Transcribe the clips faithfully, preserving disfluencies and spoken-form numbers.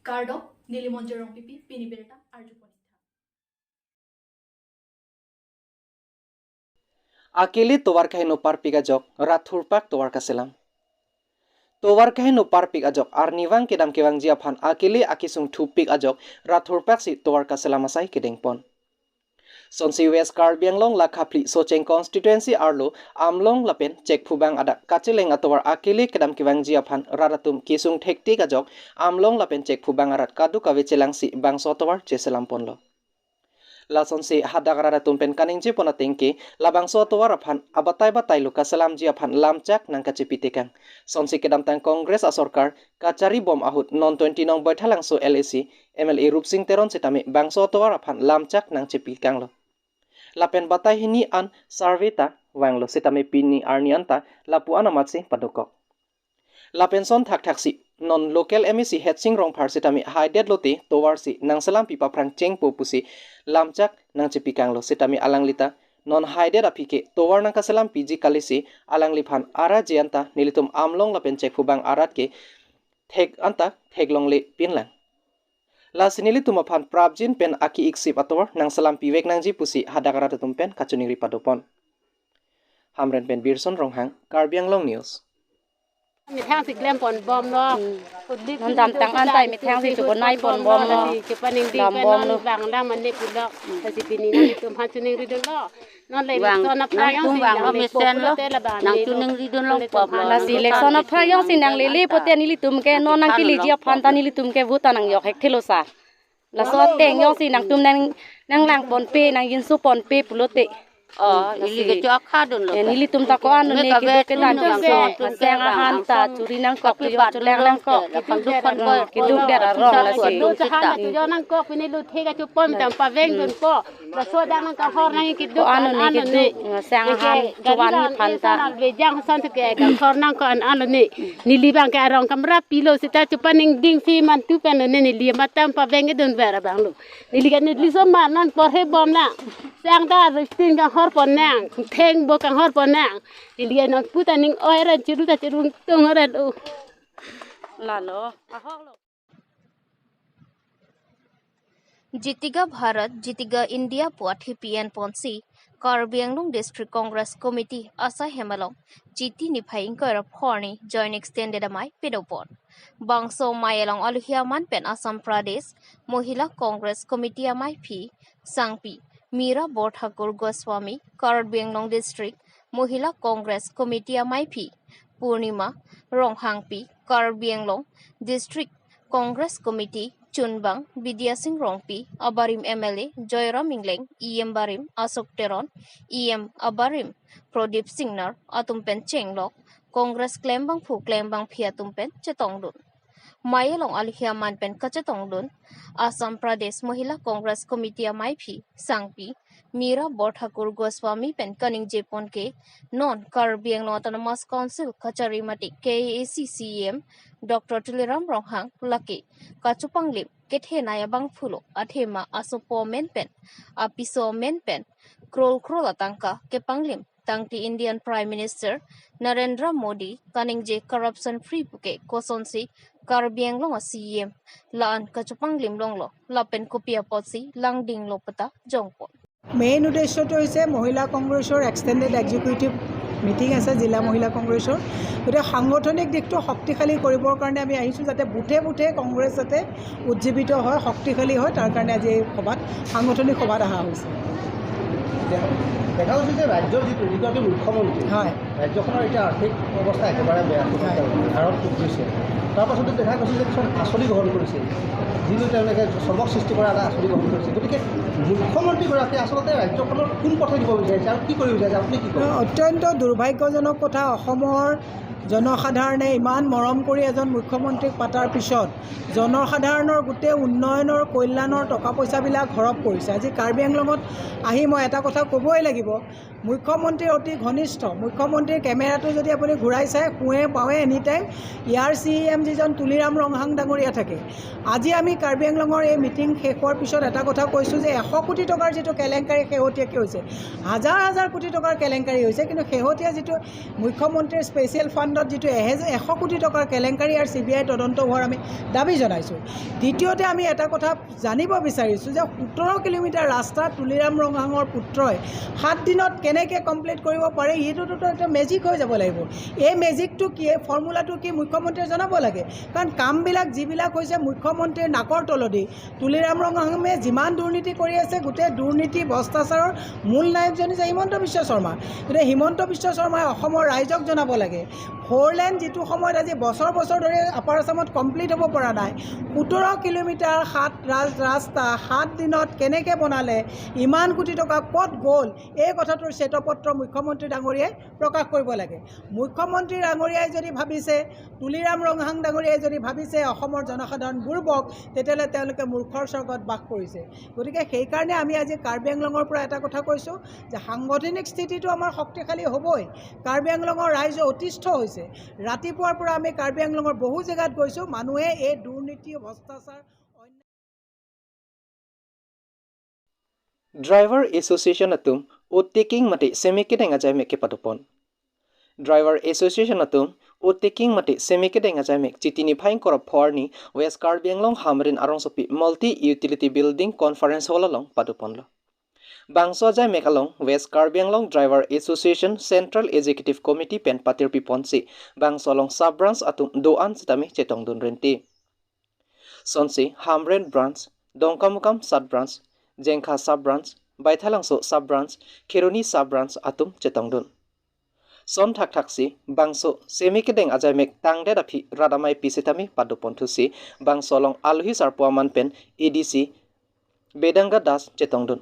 Kardom, neli Monjir Rongpipi, pini birta arjupon. Akele tovar kaheno parpik ajok, rat thurpak tovar kaselam. Tovar kaheno parpik ajok, arnivang kedam kevangji aphan akele akesung thupik ajok, rat thurpaksi tovar kaselam asai kedengpon. Sonsi West Karbi Anglong Lakha phli Socheng constituency arlo Amlong lapen Chekphubang adak kacheleng atovar akele kedam kevangji aphan rat atum kesung thektik ajok Amlong lapen Chekphubang arat kadokave chelangsi bangso atovar cheselamponlo. Lasonsi hadak rat atum pen kaningjepon ateng ke labangso atovar aphan abatai batai lo kaselamji aphan lamchak nangkachepitekang. Sonsi kedamtang Congress asorkar kacharibom ahut non twenty nong Baithalangso L A C M L A Rupsing Teron sitame bangso atovar aphan lamchak nangchepikanglo. Lapen batai hini an survey ta vanglo sitame pini arni anta lapu-an amatsi padokok. Lapen son thakthaksi non local M A C Headsing Rongphar sitame haidet lote tovarsi nangselampi paphrang chengpo pusi lamchak nangchepikanglo sitame alanglita non haidet aphi ke tovar nangkaselampiji kalisi alangliphan araje anta nelitum Amlong lapen Chekphubang arat ke thek anta theklongle pinlang. Lasi nelitum aphan prapjin pen aki-iksip atovar nangselampi vek nangji pusi hadak rat atum pen kachiningri padopon. Hamren pen Birson Ronghang, Karbi Anglong News. Methang si klempon bomlo. Non damtang antai methang si chokonaipon bomlo. Dambomlo. Bang dam ane pulo. Lasi pini nanglitum aphan chiningridunlo. Non le vang, election aphrang nangtum jongsi vanglo nangle mesen po lo, pulote labang nangtum neli ningridunlo nanglitum pop lo. Aphan. Lasi election aphrang jongsi nanglele pote nelitum ke non nangkeleji aphan ta nelitum ke vote ta nangjok hekthelo sir. Laso ateng jongsi nangtum nang, nanglangponpe, nangjinsoponpe pulote. Oh, ili lasi kechok khadunlo. Eh, nelitum ta ko-an lo ne kave keduk kedan tun lo, kedam tun ke, seng ahan ta churi nangkok, tapi chojok pat choleng dun lo nangkok. Keduk det keduk det arong lasi. Lo chahana chojok nangkok, pini lo thek achupon tam pavengdunpo. Laso dang nangkanghor nang keduk ko-an lo ne an lo ne. Keduk, seng ahan chuan ni phanta. Bejang san ke kanghor nangkok an an lo ne. Neli bang ke arong kamra pilo seta chupan ning ding si mantu pen lo ne neli matam pavengdunver abang lo. Neli ke neli so manan porhe bomlang. Sang ta ristin kanghorponnang. Theng bo kanghorponnang. Neli ke non puta ning oiran chiru ta chirung tung oran o. Lalo. Jitiga Bharat, Jitiga India pu athe pi-enponsi Karbi Anglong District Congress Committee asai hem along Chiti niphai ingkoi ra pho arni joint extended amei padopon. Bangso amei along alohi aman pen Assam Pradesh Mohila Congress Committee ameiphi sangpi Meera Borthakur Goswami, Karbi Anglong District Mohila Congress Committee ameiphi Purnima Ronghangpi, Karbi Anglong District Congress Committee chunbang Bidya Sing Rongpi, abarim M L A Joyram Engleng, E M barim Ashok Teron, E M abarim Pradip Singnar atum pen chenglok Congress klembangphu klembangphi atum pen chetongdun. Amei along alohi aman pen kachetongdun Assam Pradesh Mohila Congress Committee ameiphi sangpi Meera Borthakur Goswami pen kaningjepon ke non Karbi Anglong Autonomous Council kachari mate K A A C C E M Doctor Tuliram Ronghang lake kachopanglim kethenei abangphu lo athema asopo amen pen apiso amen pen crore crore atangka kepanglim tangte Indian Prime Minister Narendra Modi kaningje corruption free puke kosonsi Karbi Anglong a C E M la-an kachopanglim longlo lapen kopi apotsi langdinglo puta jongpon. Main উদ্দেশ্যটো হৈছে মহিলা কংগ্ৰেছৰ extended executive meeting আছে জিলা মহিলা কংগ্ৰেছৰ। গতিকে সাংগঠনিক দিশটো শক্তিশালী কৰিবৰ কাৰণে আমি আহিছোঁ, যাতে বুথে বুথে কংগ্ৰেছ যাতে উজ্জীৱিত হয়, শক্তিশালী হয়, তাৰ কাৰণে আজি এই সভাত, সাংগঠনিক সভাত অহা হৈছে। এতিয়া দেখা গৈছে যে ৰাজ্যৰ যিটো, যিগৰাকী মুখ্যমন্ত্ৰী, হয়। ৰাজ্যখনৰ এতিয়া আৰ্থিক অৱস্থা একেবাৰে বেয়া, হয়। ধাৰত ডুব গৈছে। তাৰ পাছতো দেখা গৈছে যে কিছুমান আঁচনি গ্ৰহণ কৰিছে, যিটো তেওঁলোকে চমক সৃষ্টি কৰা এটা আঁচনি গ্ৰহণ কৰিছে। গতিকে মুখ্যমন্ত্ৰীগৰাকীয়ে আচলতে ৰাজ্যখনক কোন পথে নিব বিচাৰিছে আৰু কি কৰিব বিচাৰিছে, আপুনি কি ক'ব? অত্যন্ত দুৰ্ভাগ্যজনক কথা, অসমৰ জনসাধাৰণে ইমান মৰম কৰি এজন মুখ্যমন্ত্ৰীক পাতাৰ পিছত জনসাধাৰণৰ গোটেই উন্নয়নৰ, কল্যাণৰ টকা পইচাবিলাক হৰপ কৰিছে। আজি কাৰ্বি আংলঙত আহি মই এটা কথা ক'বই লাগিব, মুখ্যমন্ত্ৰীৰ অতি ঘনিষ্ঠ। মুখ্যমন্ত্ৰীৰ কেমেৰাটো যদি আপুনি ঘূৰাই চায়, সোঁৱে বাৱে এনি টাইম ইয়াৰ চি ই এম যিজন তুলিৰাম ৰংহাং ডাঙৰীয়া থাকে। আজি আমি কাৰ্বি আংলঙৰ এই মিটিং শেষ হোৱাৰ পিছত এটা কথা কৈছোঁ যে এশ কোটি টকাৰ যিটো কেলেংকাৰী শেহতীয়াকৈ হৈছে, হাজাৰ হাজাৰ কোটি টকাৰ কেলেংকাৰী হৈছে, কিন্তু শেহতীয়া যিটো মুখ্যমন্ত্ৰীৰ স্পেচিয়েল ফাণ্ডত যিটো এহেজাৰ, এশ কোটি টকাৰ কেলেংকাৰী আৰু চি বি আই তদন্ত হোৱাৰ আমি দাবী জনাইছোঁ। দ্বিতীয়তে আমি এটা কথা জানিব বিচাৰিছোঁ যে সোতৰ কিলোমিটাৰ ৰাস্তা তুলিৰাম ৰংহাঙৰ পুত্ৰই সাত দিনত কেনেকৈ কমপ্লিট কৰিব পাৰে, এইটোতো এটা মেজিক হৈ যাব লাগিব। এই মেজিকটো কি, এই ফৰ্মুলাটো কি, মুখ্যমন্ত্ৰীয়ে জনাব লাগে। কাৰণ কামবিলাক যিবিলাক হৈছে মুখ্যমন্ত্ৰীৰ নাকৰ তলেদি, তুলিৰাম ৰংহাঙে যিমান দুৰ্নীতি কৰি আছে, গোটেই দুৰ্নীতি ভ্ৰষ্টাচাৰৰ মূল নায়কজন হৈছে হিমন্ত বিশ্ব শৰ্মা। গতিকে হিমন্ত বিশ্ব শৰ্মাই অসমৰ ৰাইজক জনাব লাগে। ফ'ৰ লেন যিটো সময়ত আজি বছৰ বছৰ ধৰি আপাৰ আছামত কমপ্লিট হ'ব পৰা নাই, সোতৰ কিলোমিটাৰ সাত ৰাজ-, ৰাস্তা সাত দিনত কেনেকৈ বনালে, ইমান কোটি টকা ক'ত গ'ল, এই কথাটোৰ শ্বেতপত্ৰ মুখ্যমন্ত্ৰী ডাঙৰীয়াই প্ৰকাশ কৰিব লাগে। মুখ্যমন্ত্ৰী ডাঙৰীয়াই যদি ভাবিছে, তুলিৰাম ৰংহাং ডাঙৰীয়াই যদি ভাবিছে অসমৰ জনসাধাৰণ বুৰ্বক, তেতিয়াহ'লে তেওঁলোকে মূৰ্খৰ স্বৰ্গত বাস কৰিছে। গতিকে সেইকাৰণে আমি আজি কাৰ্বি আংলঙৰ পৰা এটা কথা কৈছোঁ যে সাংগঠনিক স্থিতিটো আমাৰ শক্তিশালী হ'বই। কাৰ্বি আংলঙৰ ৰাইজ অতিষ্ঠ হৈছে। ৰাতিপুৱাৰ পৰা আমি কাৰ্বি আংলঙৰ বহু জেগাত গৈছোঁ, মানুহে এই দুৰ্নীতি, ভ্ৰষ্টাচাৰ, অন্যায় Driver Association atum oteking mate semi kedeng ajaimek kepadopon. Driver Association atum oteking mate semi kedeng ajaimek Chiti niphai ingkoi ra pho arni West Karbi Anglong Hamren arongsopi Multi Utility Building Conference Hall along padoponlo. Bangso ajaimek along West Karbi Anglong Driver Association Central Executive Committee pen patirpiponsi bangso along sub branch atum do-an sitame chetongdun renti. Sonsi Hamren branch, Dongkamukam sub branch, Jengkha sub branch, Baithalangso sub branch, Kheroni sub branch atum chetongdun. Son thakthaksi bangso semi kedeng ajaimek tangdet aphi rat amei pi sitame padoponthusi bangso along alohi sarpo aman pen A D C Bedanga Das chetongdun.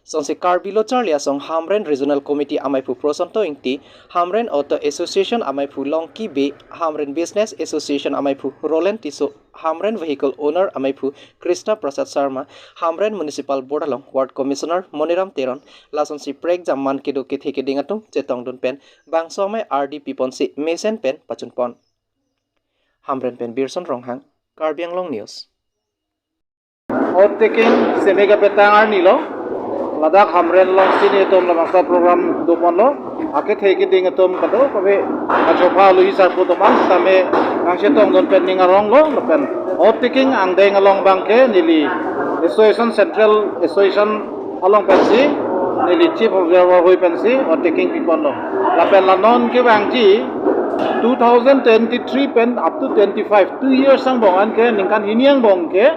Sonsi Karbi Lo Charli Asong Hamren Regional Committee amaiphu Prosanto Ingti, Hamren Auto Association amaiphu Longki Bey, Hamren Business Association amaiphu Roland Tisso, Hamren Vehicle Owner amaiphu Krishna Prasad Sharma, Hamren Municipal Board along Ward Commissioner Moniram Teron, lasonsi prekjam man kedo kethe keding atum chetongdun pen bangso amei ardi piponsi mesen pen pachunpon. Hamren pen Birson Ronghang, Karbi Anglong News. Oteking semi kepetang arni lo, ladak Hamren alongsi nelitum labangso program doponlo, akethe keding atum kadokave achopha alohi sarpo atum an sitame nangchetongdun pen ning aronglo, lapen oteking angdeng along abangke neli Association, Central Association along pensi, neli Chief Observer hui pensi oteking piponlo. Lapen la non kevangji two thousand twenty-three pen up to twenty-five, two years angbong anke, ningkan hini angbong ke,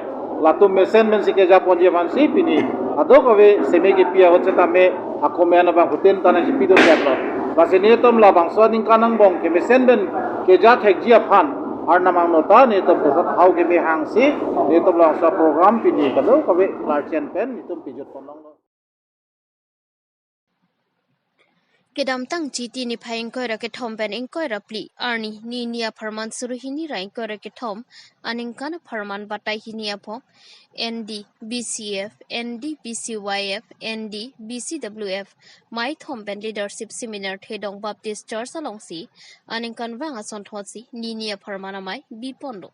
latum mesen pensi kejaponji aphansi pini kadokave semi kepi ahut setame akomen abang hutin tanang si pidun detlo. Lasi nelitum labangso aningkan angbong ke mesen pen keja thekji aphan Arnam angno ta nelitum pusat hau keme hangsi nelitum labangso program pini kadokave klarchen pen nelitum pijutponlonglo. Kedamtang Chiti niphai ingkoi ra kethom pen ingkoi ra phli arni, nini apharman suri hini ra ingkoi ra kethom aningkan apharman batai hini aphong, N D B C F, N D B C Y F, N D B C W F, mei thom pen leadership seminar Thedong Baptist Church alongsi aningkanvang asonthotsi nini apharman amei biponlo.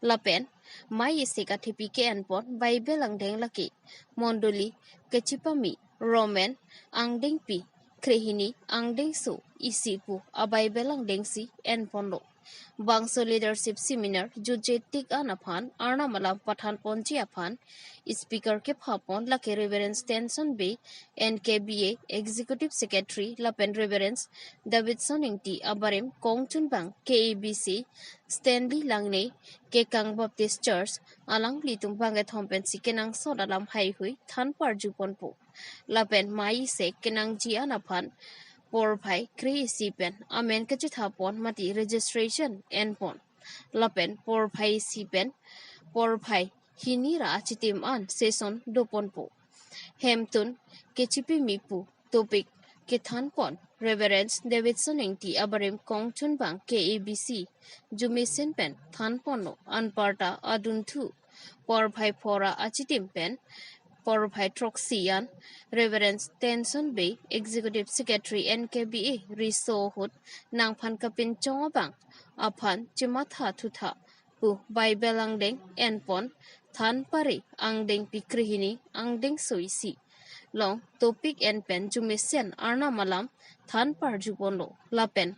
Lapen mei isi kathepi ke-enpon Bible angdeng lake mondoli kachipame Roman angdengpi krehini angdengso isi pu a-Bible angdengsi enponlo. Bangso leadership seminar jutje tik an aphan Arnam alam pathanponji aphan speaker kephapon lake Reverend Stenson Bey, N K B A Executive Secretary, lapen Reverend Davidson Ingti abarim kongchunbang K A B C, Stanley Langneh, Kekang Baptist Church, alanglitum bangkethom pensi kenangsot alam haihui than parjuponpo. Lapen mei isi kenangji an aphan porphai kre isi pen amen kachethapon mate registration enpon. Lapen porphai isi pen porphai hini ra achitim an session doponpo. Hemtun kachipame pu topic kethanpon Reverend Davidson Ingti abarim kongchunbang K A B C jumesen pen thanponlo. Anparta adunthu porphai pho ra achitim pen Porphai throksi an Reverend Tenson Bey, Executive Secretary N K B A, riso ahut nangphan kapinchong abang aphan chematha thutha pu Bible angdeng enpon, than pari angdengpi krehini angdengso isi along topic en pen jumesen Arnam alam than parjuponlo lapen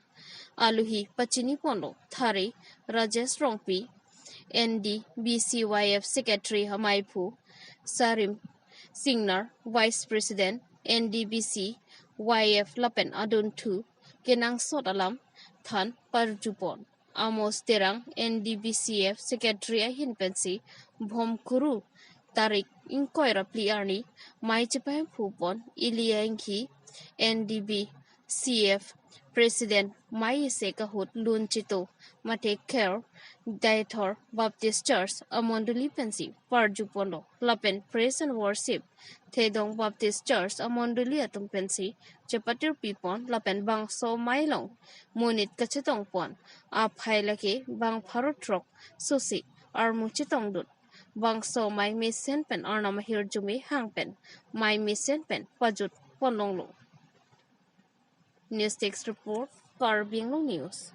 aluhi pachiniponlo thari Rajesh Rongpi, N D B C Y F Secretary amaiphu, Sarim Singnar, Vice President N D B C Y F lapen adunthu kenangsot alam than parjupon. Amos Terang, N D B C F Secretary ahin pensi Bhomkuru tarik ingkoi ra phli arni mei chepahemphupon. Elia Enghi, N D B C F President, mei isi ahut lun cheto mate kher Deithor Baptist Church amondoli pensi parjuponlo lapen Praise and Worship Thedong Baptist Church amondoli atum pensi chepatirpipon lapen bangso mei along monit kachetongpon aphai lake bang pharo throk sosi armu chetongdun. Bangso mei mesen pen Arnam ahirjume hang pen mei mesen pen pajutpon longlo. News Desk Report, Karbi Anglong News.